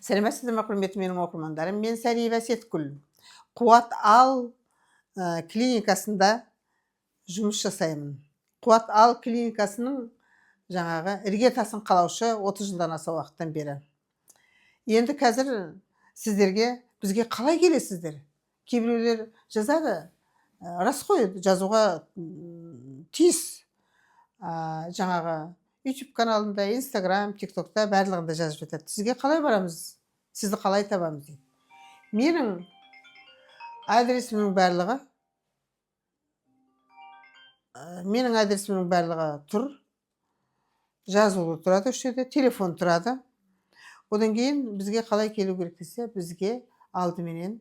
Сәлеметсіздер ме, құрметті менің оқырмандарым! Мен Сәриева Әсетгүл, «Қуат Ал» клиникасында жұмыс жасаймын. «Қуат Ал» клиникасының жаңағы іргетасын қалаушы 30 жылдан аса уақыттан бері. Енді қазір сіздерге бізге қалай келесіздер? Кейбіреулер жазады, рас қой, жазуға тиіс. Жаңағы YouTube каналында, Инстаграм, Тиктокта, барлығында жазып жатады: «Сізге қалай барамыз, сізді қалай табамыз?» – дейді. Менің адресімнің барлығы тұр, жазулы тұрады осы жерде, телефон тұрады. Одан кейін бізге қалай келу керек десе, бізге алдыменен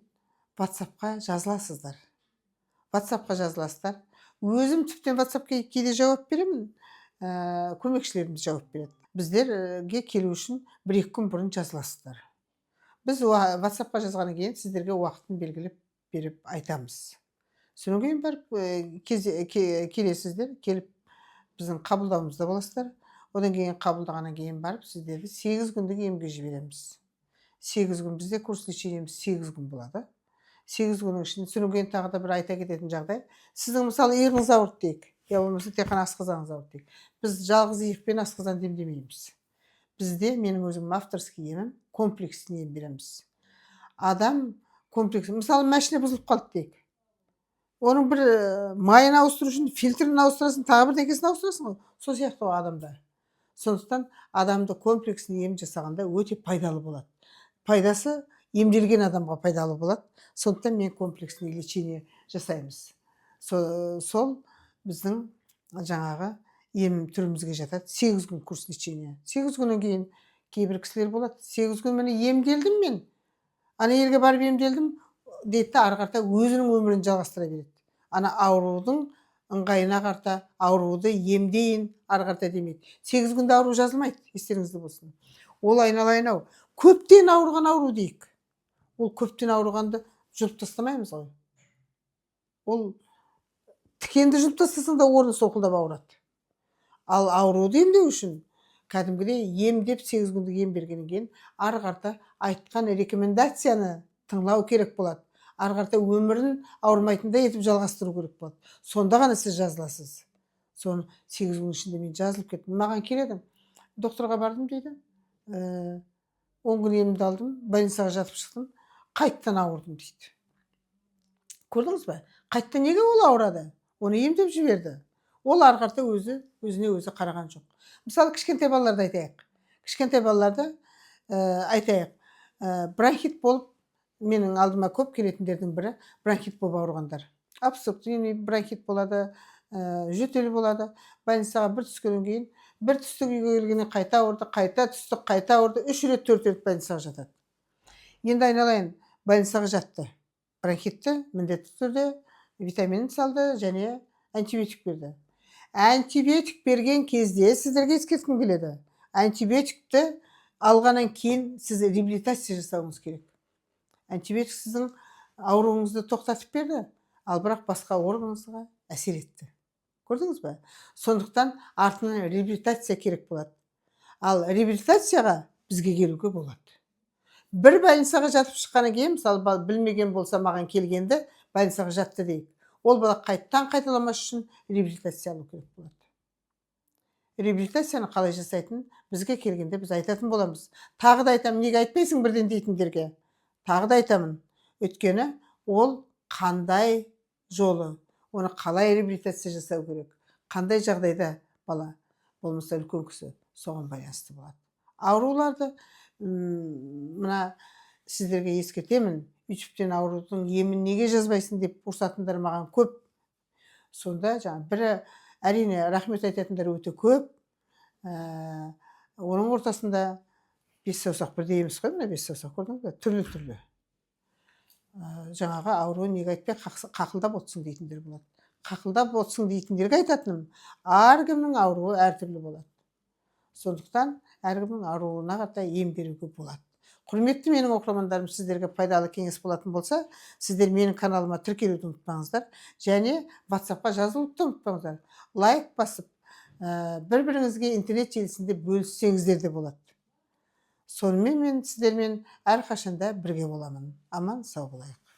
Ватсапқа жазыласыздар. Ватсапқа жазыласыздар. Өзім тіптен Ватсапқа кейде жауап беремін, көмекшілерім де жауап береді. Біздерге келу үшін 1-2 күн бұрын жазыласыздар. Біз Ватсапқа жазғаннан кейін сіздерге уақытын белгілеп беріп айтамыз. Содан кейін барып келесіздер. Келіп, біздің қабылдауымызда боласыздар. Одан кейін, қабылдағаннан кейін барып, сіздерді 8 күндік емге жібереміз. 8 күн бізде курс лечение міз, 8 күн болады. 8 күннің ішінде. Содан кейін тағы да бір айта кететін жағдай: сіздің, мысалы, иығыңыз ауырды дейік, я болмаса тек қана асқазаныңыз ауырды дейік. Біз жалғыз иық пен асқазанды емдемейміз. Бізде менің өзім авторский емім, комплексный ем береміз. Адам комплекс, мысалы, машина бұзылып қалды дейік, оның бір майын ауыстыру үшін фильтрін ауыстырасың, тағы бірдеңкесін ауыстырасың ғой. Сол сияқты ғой адамда. Сондықтан адамды комплексный ем жасағанда өте пайдалы болады. Пайдасы емделген адамға пайдалы болады. Сондықтан мен комплексный лечение жасаймыз. Сол біздің жаңағы ем түрімізге жатады 8 күн курс лечения. 8 күннен кейін кейбір кісілер болады: «8 күн міне емделдім, мен ана жерге барып емделдім», – дейді да, ары қарата өзінің өмірін жалғастыра береді. Ана аурудың ыңғайына қарата ауруды емдейін ары қарата демейді. 8 күнде ауру жазылмайды, естеріңізде болсын. Ол, айналайын ау, көптен ауырған ауру дейік. Ол көптен ауырғанды жұлып тастамаймыз ғой. Ол тікенді жұлып тастасаң да, орны солқылдап ауырады. Ал ауруды емдеу үшін кәдімгідей емдеп, 8 күндік ем бергеннен кейін ары қарата айтқан рекомендацияны тыңлау керек болады. Ары қарата өмірін ауырмайтындай етіп жалғастыру керек болады. Сонда ғана сіз жазыласыз. Соны 8 күн ішінде мен жазылып кеттім, маған келеді: «Докторға бардым, – дейді, – 10 күн емді алдым, больницаға жатып шықтым, қайтадан ауырдым», – дейді. Көрдіңіз ба, қайтадан неге ол ауырады? Оны емдеп жіберді, ол ары қарата өзі өзіне өзі қараған жоқ. Мысалы, кішкентай балаларды айтайық. Кішкентай балаларды айтайық. Бронхит болып менің алдыма көп келетіндердің бірі – бронхит болып ауырғандар. Обструктивный бронхит болады, жөтел болады. Больницаға бір түскеннен кейін, бір түстік, үйге келгеннен қайта ауырды, қайта түстік, қайта ауырды. Үш рет, төрт рет больницаға жатады. Енді, айналайын, больницаға жатты, бронхитті міндетті түрде витамин салды және антибиотик берді. Антибиотик берген кезде сіздерге ескерткім келеді: антибиотикті алғаннан кейін сіз реабилитация жасауыңыз керек. Антибиотик сіздің ауруыңызды тоқтатып берді, ал бірақ басқа органыңызға әсер етті. Көрдіңіз ба? Сондықтан артынан реабилитация керек болады. Ал реабилитацияға бізге келуге болады. Бір больницаға жатып шыққаннан кейін, мысалы, білмеген болса маған келгенді, больницаға жатты дейік, ол бала қайтадан қайталамас үшін реабилитация алу керек болады. Реабилитацияны қалай жасайтынын бізге келгенде біз айтатын боламыз. Тағы да айтамын, неге айтпайсың бірден дейтіндерге тағы да айтамын: өйткені ол қандай жолы, оны қалай реабилитация жасау керек, қандай жағдайда бала болмаса үлкен кісі, соған байланысты болады. Ауруларды мына сіздерге ескертемін: Ютубтен аурудың емін неге жазбайсың деп ұрсатындар маған көп. Сонда жаңағы бірі, әрине, рахмет айтатындар өте көп. Оның ортасында бес саусақ бірдей емес қой. Мына бес саусақ, көрдіңіз бе, түрлі түрлі. Жаңағы ауруын неге айтпай қақылдап отырсың дейтіндер болады. Қақылдап отырсың дейтіндерге айтатыным: әркімнің ауруы әртүрлі болады, сондықтан әркімнің ауруына қарата ем беруге болады. Құрметті менің оқырмандарым, сіздерге пайдалы кеңес болатын болса, сіздер менің каналыма тіркелуді ұмытпаңыздар және Ватсапқа жазылуды да ұмытпаңыздар. Лайк басып, бір біріңізге интернет желісінде бөліссеңіздер де болады. Сонымен, мен сіздермен әрқашанда бірге боламын. Аман сау болайық.